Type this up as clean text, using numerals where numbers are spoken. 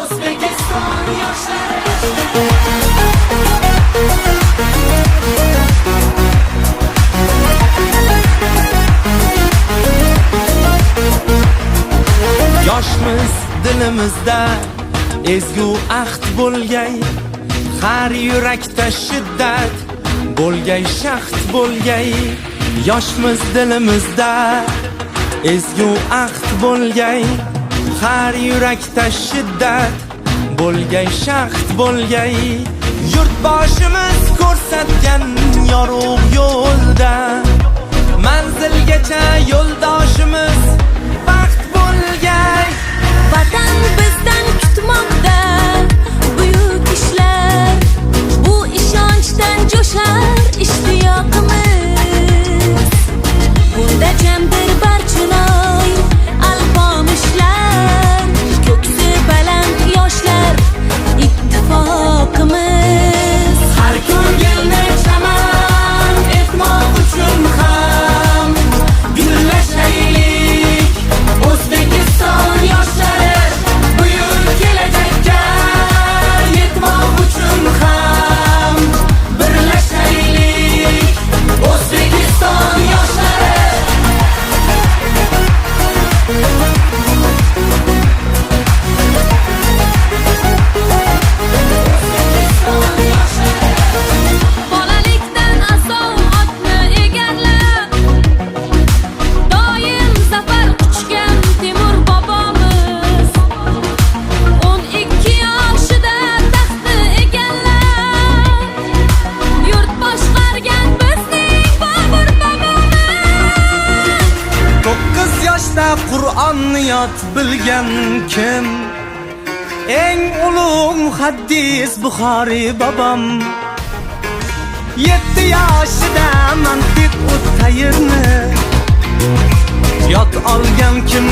O'zbekiston yoshlari. Yoshmiz, dilimizda ezgu ahd bo'lgay, har yurakda shiddat bo'lgay, shahd bo'lgay. Yoshmiz, dilimizda ezgu ahd bo'lgay, har yurakda shiddat bo'lgay, shahd bo'lgay. Yurtboshimiz ko'rsatgan yorug' yo'lda manzilgacha yo'ldoshimiz baxt bo'lgay. Vatan bizdan kutmoqda buyuk ishlar. Bu ishonchdan jo'shar ishtiyoqimiz. Bunda jamdir Barchinoy, Alpomishlar, ko'ksi baland yoshlar ittifoqimiz. Har ko'ngilni chaman etmoq uchun ham gullashaylik. O'zbekiston yoshlari, buyuk kelajakka yetmoq uchun ham birlashaylik. O'zbekiston yoshlari. O'zbekiston yoshlari. Bolalikdan asov otni egarlab, doim zafar quchgan Temur bobomiz 12 yoshida taxtni egallab, yurt boshqargan bizning Bobur bobomiz. 9 yoshda Qur'onni yod bilgan kim? Eng ulug' muhaddis Buxoriy bobom. 7 yoshida mantiq ut tayrni yod olgan kim?